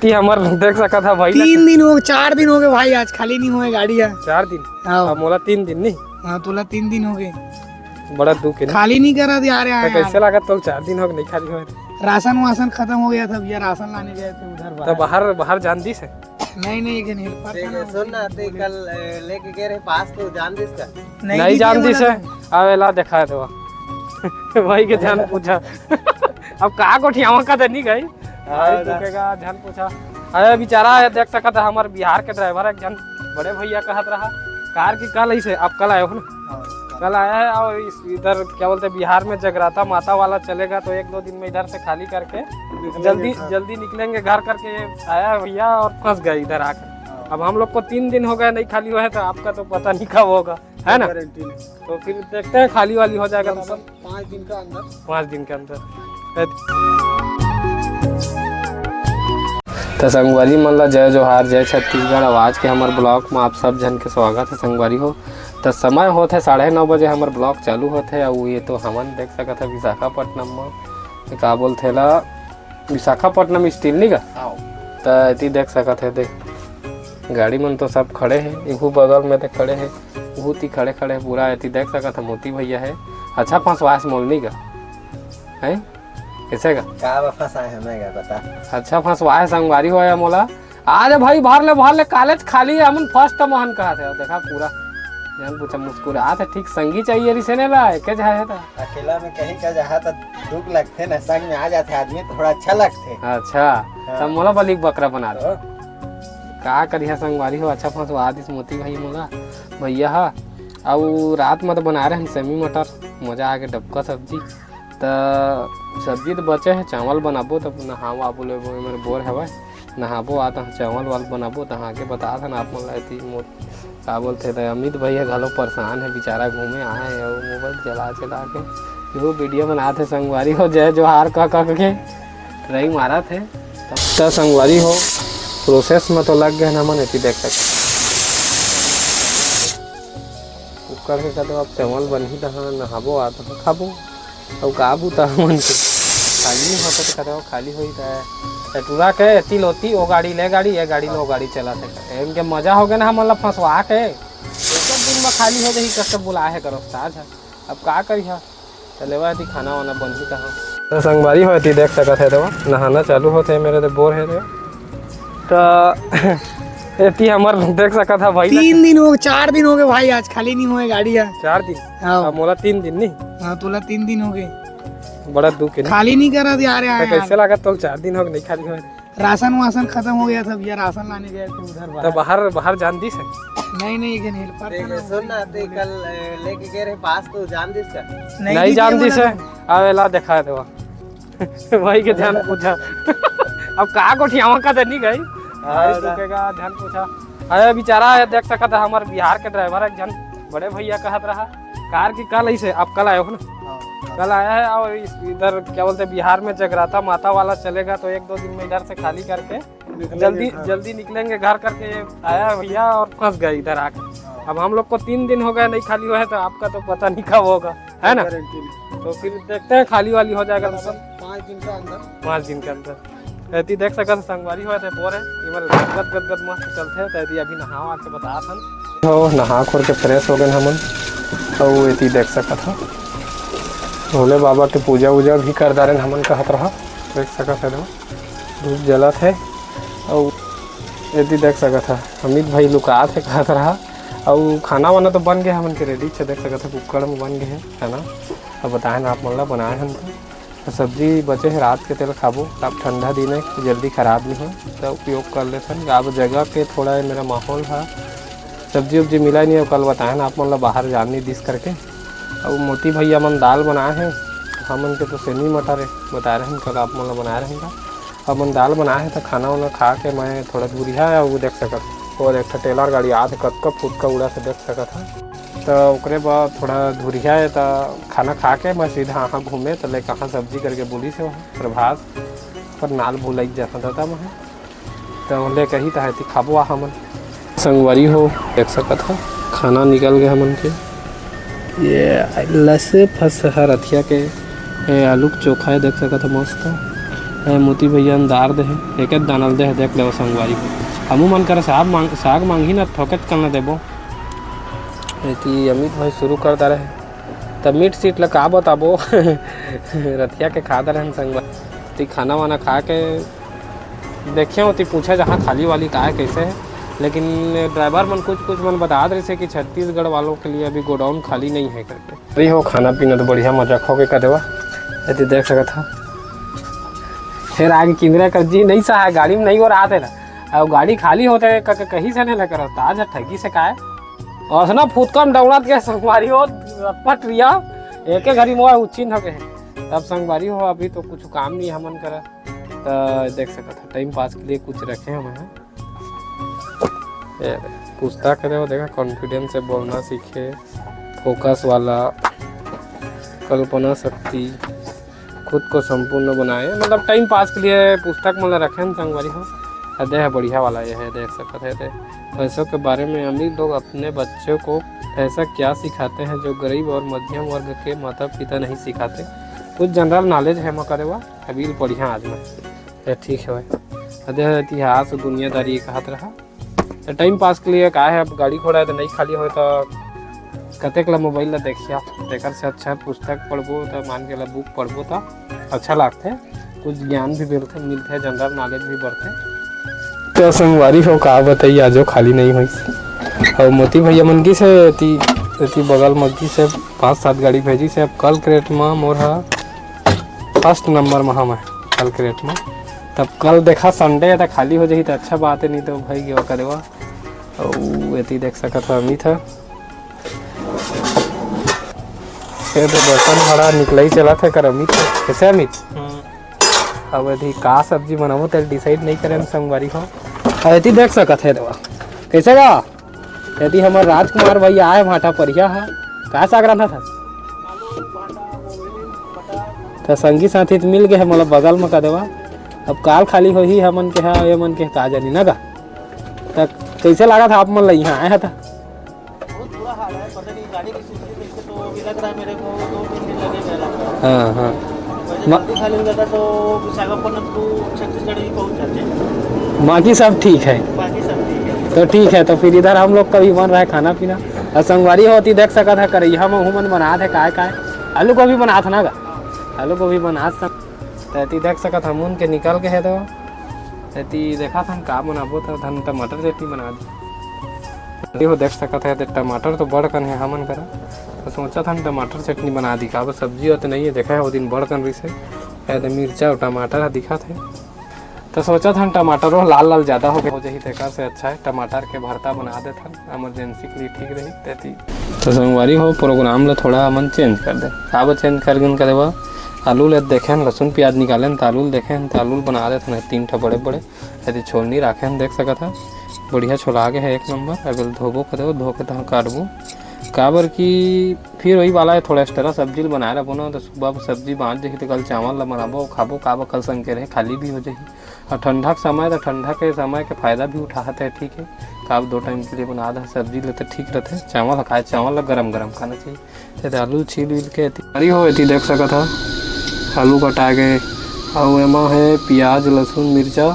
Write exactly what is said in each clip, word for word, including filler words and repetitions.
ये हमर देख सकत हा भाई ला। तीन दिन हो, चार दिन हो गए भाई, आज खाली नहीं हुए गाड़ी है। चार दिन? हाँ। अब मोला तीन दिन नहीं। हाँ, तोला तीन दिन हो गए। बड़ा दुख है ना? खाली नहीं करा यार, तो यार। कैसे लागत तोला चार दिन हो गए नहीं खाली हुए? राशन वासन खत्म हो गया था भैया, राशन लाने गए थे उधर तो बाहर। बाहर, बाहर जान दिस है? नहीं, नहीं, एक जन helper था ना, सुन ना, उसी ते बोले। कल, ए, लेके गए रहे पास, तो जान दिस का? नहीं, नहीं दीदी, जान दिस है। अब एला देखा दे भाई के जान पूछा। अब का गोठियावा का तो नहीं गई। हाँ, भाई ना। तू कहेगा, जान पूछा। अरे बेचारा है, देख सकत है, हमारे बिहार के driver एक जन बड़े भैया कहत रहा, कार की कल ऐसे, अब कल आए हो ना? हाँ। कल आया है और इस, इधर क्या बोलते हैं, बिहार में जगराता माता वाला चलेगा, तो एक दो दिन में इधर से खाली करके निकलेंगे जल्दी, घर। जल्दी निकलेंगे घर करके। ये आया है भैया और फंस गए इधर आकर। हाँ। अब हम लोग को तीन दिन हो गए नहीं खाली हुआ है, तो आपका तो पता नहीं कब होगा, है ना? गारंटी नहीं। तो फिर देखते हैं, खाली वाली हो जाएगा तो सब। पाँच दिन का अंदर। पाँच दिन के अंदर। तो संगवारी मन ला जय जोहार, जय छत्तीसगढ़। आवाज के हमर vlog में आप सब जन के स्वागत है संगवारी हो। तो समय होत है साढ़े नौ बजे, हमर vlog चालू होत है। और ये तो हमन देख सकत है विशाखापट्टनम में, का बोलथे ला, विशाखापट्टनम steel नहीं का? हाँ। तो एती देख सकत है, देख गाड़ी मन तो सब खड़े है, इहू बगल में तो खड़े है, उहू ती खड़े खड़े पूरा एती देख सकत है मोती भैया है। अच्छा फंसवास मोल नहीं का है, कैसे का? का बा फंसाए है, मैं का बता। अच्छा फंसवाए संगवारी हो या मोला। आज भाई भर ले, भर ले, college खाली है, हमन first महन कहा थे। देखा पूरा जन पूछा मुस्कुरात है, ठीक संगी चाहिए रिसे ने ला, एक जहा है तो। अकेला में कहीं का जहा तो दुख लगथे ना, संग में आ जाथे आदमी तो थोड़ा अच्छा लगथे। अच्छा, हाँ। तब मोला बलिक बकरा बना दे। तो? का करिया संगवारी हो, अच्छा फंसवा दिस मोती भाई मोला। भैया हा, अउ रात में तो बना रहे हैं सेमी मटर, मजा आके डबका सब्जी। त सब्जी तो बचे है, चावल बनाबो, तब नहावा बोले, वो मेरे बोर हवय, नहाबो, आ तहाँ चावल वाल बनाबो, तहाँ आके बता था ना आप मन ला। एती मोर का बोलथे, त अमित भैया घलो परेशान है बेचारा, घूमे आए है, वो mobile चला चला के वो video बनात है। संगवारी हो, जय जोहार कह कह के ट्राई मारत है। त संगवारी हो, process में तो लग गए ना मन, एती देख सकते कुकर के कदे अब चावल बनही, तहाँ नहाबो, आ तहाँ खाबो। अउ का बूता हमन के खाली नहीं होता तो कदे खाली होई त टटुरा के एती लोती, ओ गाड़ी ले गाड़ी, ये गाड़ी लो गाड़ी चला थे। इनके मजा हो गया ना हमन ला फंसवा के। एक दिन में खाली हो जाही, कब बुलाए है करो साझ। अब का करिहा? त लेवा एती खाना वाना बनही कहाँ। तो संगवारी हो एती देख सकत है, देखो नहाना चालू होते है मेरे, तो बोर है देखो। तो एती हमर देख सकत है भाई। तीन दिन हो, चार दिन हो गए भाई, आज खाली नहीं हुए गाड़ी है। चार दिन? हाँ। अब मोला तीन दिन नहीं। हाँ, तोला तीन दिन हो गए। बड़ा दुख है ना? खाली नहीं करा यार, तो यार। कैसे लागत तो चार दिन हो गए नहीं खाली हुए? राशन वासन खत्म हो गया था भैया, राशन लाने गए थे उधर तो बाहर। बाहर, बाहर जान दिस है? नहीं, नहीं, एक जन helper था ना, सुन ना, उसी ते बोले। कल, ए, लेके गए रहे पास, तो जान दिस का? नहीं, नहीं दीदी, जान दिस है। अब एला देखा है देवा। भाई के जान पूछा। अब का गोठियावा का तो नहीं गई। हाँ, भाई ना। तू कहेगा, जान पूछा। अरे बेचारा है, देख सकत है, हमारे बिहार के driver एक जन बड़े भैया कहत रहा, कार की कल ऐसे, अब कल आए हो ना? हाँ। कल आया है और इस, इधर क्या बोलते हैं, बिहार में जगराता माता वाला चलेगा, तो एक दो दिन में इधर से खाली करके निकलेंगे जल्दी, घर। जल्दी निकलेंगे घर करके आया है भैया और फंस गए इधर आकर। हाँ। अब हम लोग को तीन दिन हो गया नहीं खाली हुआ है, तो आपका तो पता नहीं कब होगा, है ना? गारंटी नहीं। तो फिर देखते हैं, खाली वाली हो जाएगा तो सब। पाँच दिन का अंदर। पाँच दिन के अंदर। एती देख सकत संगवारी हो, एती बोर है, एमर गद गद गद मस्त चलथे। तो एती अभी नहावा के बतात हन। हो, नहा खोर के fresh हो गए हमन। अउ एती देख सकत हो, भोले बाबा के पूजा वूजा भी कर डारेन हमन कहत रहा। देख सकत है, देखो, धूप जलत है। अउ एती देख सकत है, अमित भाई लुकात है कहत रहा। अउ खाना वाना तो बन गया हमन के, ready छे, देख सकत है, कुकर में बन गए है खाना। अब बताए ना आप मन ला, बनाए हन तो। तो सब्जी बचे है रात के, तेल खाबो, अब ठंडा दिन है, जल्दी खराब नहीं हो, तो उपयोग कर लेथन। अब जगह के थोड़ा है मेरा माहौल है, सब्जी उब्जी मिला नहीं है, कल बताए ना आप मन ला, बाहर जान नहीं दिस करके। अब मोती भैया मन दाल बनाए हैं, हमन के तो सेमी मटर है, बताए रहन कल आप मन ला बनाए रहेंगे। हमन दाल बनाए हैं तो खाना वाना खा के मैं थोड़ा दूरिहा है, वो देख सकत, और एक ठो टेलर गाड़ी आत है, कतका फुटका उड़ा से देख सकत है। तो ओकरे बाद थोड़ा धुरिहा है, तो खाना खा के मैं सीधा आहा घूमे, तो ले कहाँ सब्जी करके बोली से वहाँ प्रभात पर नाल भुलाई जाता था मैं, तो ले कही तो है खाबो आ हमन। संगवारी हो, देख सकत हो, खाना निकल गए हमन के। ये लसे फस हर अथिया के, ए, आलू के चोखा है, देख सकत हो, मस्त। ए, मोती भैया न दार दे हे, एक एक दाना ल दे हे, देख लेव संगवारी हो। हमू मन कर साग मांग, साग मांगही न, थोकेच कन ल देबो। एती अमित भाई शुरू कर डारे हे। त मीट सीट ल का बताबो, रतिया के खा डारे हन संगवारी। ती खाना वाना खा के देखे होती, पूछे जहाँ खाली वाली का है, कैसे है। लेकिन ड्राइवर मन कुछ कुछ मन बतात रहिसे कि छत्तीसगढ़ वालों के लिए अभी गोडाउन खाली नहीं है करके। अभी हो खाना पीना तो बढ़िया मजा खो के कर देवा। एती देख सकत हा, फिर आगे किंदरा कर जी नहीं सहा, गाड़ी में नहीं हो रहा थे ना। अब गाड़ी खाली होते क-, क-, कहीं से नहीं लेकर आता, आज ठगी से का है। और ना फुतकम दौड़त के संगवारी हो, रपट रिया, एक एक घड़ी मोबाइल उच्छिन हो गए। तब संगवारी हो, अभी तो कुछ काम नहीं हमन करा, त देख सकत हा, टाइम पास के लिए कुछ रखे हम हैं। ये पुस्तक है, देखो, देखा, कॉन्फिडेंस से बोलना सीखे, फोकस वाला, कल्पना शक्ति, खुद को संपूर्ण बनाए, मतलब टाइम पास के लिए पुस्तक मन ल रखे हैं संगवारी हो। ये दे है बढ़िया वाला, ये है, देख सकत है, दे पैसों के बारे में अमीर लोग अपने बच्चों को ऐसा क्या सिखाते हैं जो गरीब और मध्यम वर्ग के माता पिता नहीं सिखाते। कुछ जनरल नॉलेज है, मैं करे हुआ अभी बढ़िया आज मैं। ए, ठीक है भाई। अदे इतिहास दुनियादारी कहत रहा। त टाइम पास के लिए का है, अब गाड़ी घोड़ा है तो नहीं खाली होए तो कतेक ला मोबाइल ला देखिया, तेकर से अच्छा पुस्तक पढ़बो त मान के ला बुक पढ़बो त अच्छा लागथे, कुछ ज्ञान भी मिलथे, मिलथे, जनरल नॉलेज भी बढ़थे। तो संगवारी हो का बताई, आजो खाली नहीं होइस। और मोती भैया मन की से ती, ती बगल में की से पाँच सात गाड़ी भेजी से, अब कल क्रेट में मोर हा फर्स्ट नंबर में हम है कल क्रेट में। तब कल देखा संडे है तो खाली हो जाही तो अच्छा बात है, नहीं तो भाई गेवा करेवा। और एती देख सकत हो अमित है, ये तो बर्तन भाड़ा निकला ही चला था कर अमित है। कैसे अमित? हम्म। अब यदि का सब्जी बनाबो तेल डिसाइड नहीं करे संगवारी हो। और एती देख सकत है दवा कैसे बा? यदि हमर राजकुमार भैया आए भाटा परिया हा, का साग रांधा था? त संगी साथी त मिल गए हे मोला बगल म का देवा। अब काल खाली होही हमन के हा, ये मन के का जानी ना गा। त कैसे लागत हा आप मन ला यहाँ आए हा त? बहुत बुरा हाल है, पता नहीं गाड़ी की स्थिति कैसे, तो अभी लग रहा है मेरे को दो तीन दिन लगेगा लगभग। हाँ, हाँ। वैसे म- जल्दी खाली हो जाता तो विशाखापट्टनम टू छत्तीसगढ़ भी पहुंच जाते हैं। बाकी सब ठीक है। बाकी सब ठीक है। तो ठीक है, तो फिर इधर हम लोग का भी बन रहा है खाना पीना। और संगवारी होती देख सकत है, करैया में उहू मन बनात है काय काय। आलू गोभी बनात है ना गा? आलू गोभी बनात है। तो एती देख सकत हमन के निकल के है तो एती देखा था का बनाबो, तो धन टमाटर चटनी बना दी। देखो, देख सकत है, ते टमाटर तो बड़ कन है हमन करा, तो सोचा था टमाटर चटनी बना दी। काबर सब्जी और तो नहीं है, देखा है, वो दिन बड़ कन रहिस है, ए, ते मिर्चा और टमाटर ह दिखा थे, तो सोचा था टमाटर वो लाल लाल ज़्यादा हो गए, हो जाही, तेकर से अच्छा है टमाटर के भरता बना देथन, इमरजेंसी के लिए ठीक रही। तेती तो संगवारी हो, प्रोग्राम ला थोड़ा हमन चेंज कर दे। काबर चेंज कर गिन करे बा, आलू ले देखे हन, लहसुन प्याज निकाले हन, त आलू ल देखे हन, त आलू ल बना देथन तीन ठा बड़े बड़े। एती छोलनी राखे हन, देख सकत ह, बढ़िया छोला गे हे एक नंबर। अब एला धोबो करे, धो के तहाँ काटबो, काबर कि फिर वही वाला है, थोड़ा एक्स्ट्रा सब्जी ल बनाए रखबो ना, तो सुबह सब्जी बाँच जही, तो कल चावल ला बनाबो, खाबो, काबर कल संग के रहे, खाली भी हो जही। और ठंडा के समय, तो ठंडा के समय के फायदा भी उठाते हैं, ठीक है, काबर दो टाइम के लिए बना दे सब्जी ले, तो ठीक रहते। चावल खाए, चावल ला गरम गरम खाना चाहिए। एदे आलू छील उल के एती, अरे हो, एती देख सकत ह, आलू कटा गे, अउ एमा हे पियाज, लहसुन, मिर्चा,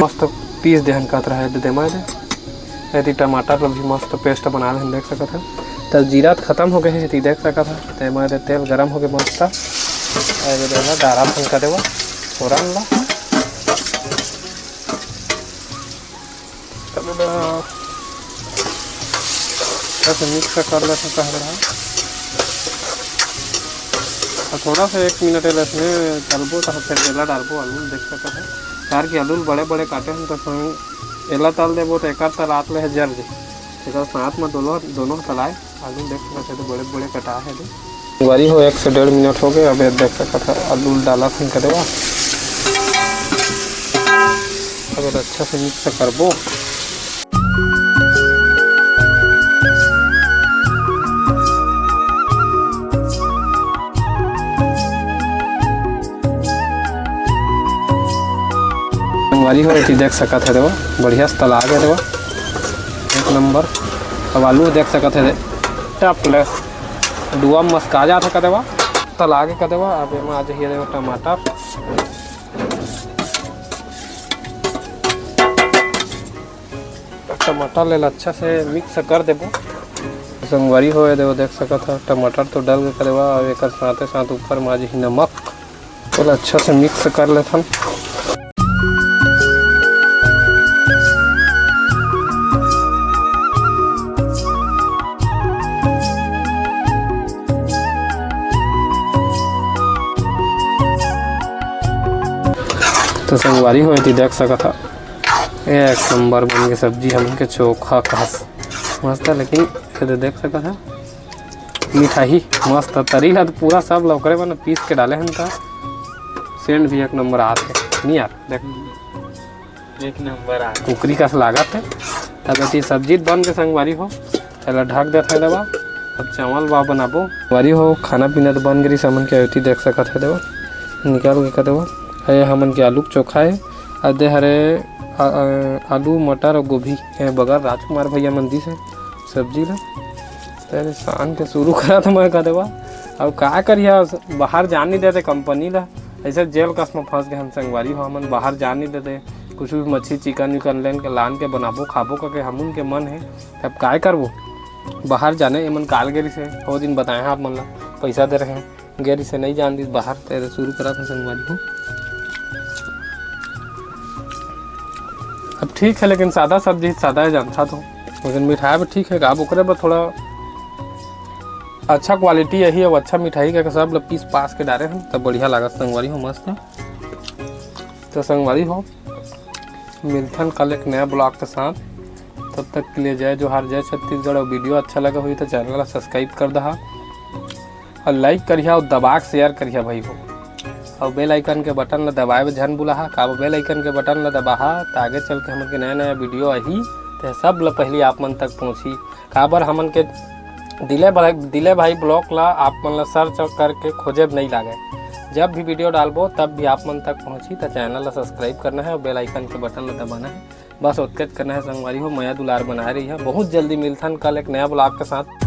मस्त पीस देहन कत रहा है, एदे देमा एदे। एती टमाटर ल भी मस्त पेस्ट बना लेहन, देख सकत ह। त जीरा त खत्म हो गए हे, एती देख सकत ह। त एमा एदे तेल गरम हो गए मस्त, एदे देला डारा फंका देवा फोरन ला। तब एला अच्छा से मिक्स कर लेथन, कह रहा। और थोड़ा सा एक मिनट एला इसमें तलबो, तो फिर एला डालबो आलू, देख सकत है। यार कि आलू बड़े बड़े काटे हम, तो संग एला तल देबो, तो एकर तलात ले जर जे। एकर साथ में दोनों, दोनों तलाए। आलू देख सकत है, तो बड़े बड़े कटा है दे। संगवारी हो, एक से डेढ़ मिनट हो गए। अब ये देख सकत है, आलू डाला फिर करेवा। अब ये अच्छा से मिक्स करबो। संगवारी हो, एती देख सकत है, देखो, बढ़िया से तला गया, देखो, एक नंबर। अब आलू देख सकत है, टप ले, डुआ मस्का जात है, कदेवा, तला के, कदेवा। अब एमा आ जाइए, देखो, टमाटर, टमाटर ले अच्छा से मिक्स कर देबो। संगवारी हो, ये देखो, देख सकत ह, टमाटर तो डल के करेवा, अउ एकर साथे साथ ऊपर में आ जही नमक। ओला अच्छा से मिक्स कर लेथन। तो संगवारी हो, एती देख सकत ह, एक नंबर बन के सब्जी, हमन के चोखा कस मस्त, लेकिन ये दे देख सकत ह, मिठाई मस्त, तरी ला तो पूरा सब ला ओकरे मन पीस के डाले हन, त सेंट भी एक नंबर आत हे। नहीं यार, देख, एक नंबर आ। कुकरी कस लागत हे। तब एती सब्जी बन के संगवारी हो, एला ढक देथे दवा। अब चावल बा बनाबो। संगवारी हो, खाना पीना तो बन गिरी, हमन के एती देख सकत हे दवा, निकाल के कर देवा। ये हमन के आलू के चोखा हे, अउ दे हरे आ, आ, आलू, मटर अउ गोभी। ये बगल राजकुमार भैया मन दिस हे सब्जी ला। तेरे शान के शुरू करा था मैं, कह देवा। अब का करिया, बाहर जान नहीं देते कंपनी ला। ऐसे जेल कस में फंस गए हम संगवारी हो, हमन बाहर जान नहीं देते। कुछ भी मच्छी चिकन विकन लेन के, लान के बनाबो खाबो करके हमन के मन है, तब काय करबो? बाहर जाने एमन काल गे रिसे, वो दिन बताए हैं आप मन ला, पैसा दे रहे हैं, गे रिसे नहीं जान दिस बाहर, तेरे शुरू करा था संगवारी हो। अब ठीक है, लेकिन सादा सब्जी सादा है जानता तो, लेकिन मिठाई भी ठीक है, अब ओकरे बर थोड़ा अच्छा क्वालिटी यही है, अच्छा मिठाई का सब लोग पीस पास के डारे हम, तब बढ़िया लागत संगवारी हो, मस्त। तो संगवारी हो, मिलथन कल एक नया ब्लॉग के साथ। तब तक के लिए जय जोहार, जय छत्तीसगढ़। और वीडियो अच्छा लगा हुई तो चैनल ला सब्सक्राइब कर दहा और लाइक करिहा और दबा के शेयर करिहा भाई हो। और बेल आइकन के बटन ला दबाए बर झन भुलाहा, काबर बेल आइकन के बटन ला दबाहा त आगे चल के हमन के नया नया वीडियो आही, ते सब ला पहली आप मन तक पहुँची। काबर हमन के दिले भाई, दिले भाई ब्लॉग ला आप मन ला सर्च करके खोजे नहीं लागे। जब भी वीडियो डालबो तब भी आप मन तक पहुँची, तो चैनल ला सब्सक्राइब करना है और बेल आइकन के बटन ला दबाना है। बस ओतकेच करना है संगवारी हो, मया दुलार बनाए रही है। बहुत जल्दी मिलथन कल एक नया ब्लॉग के साथ।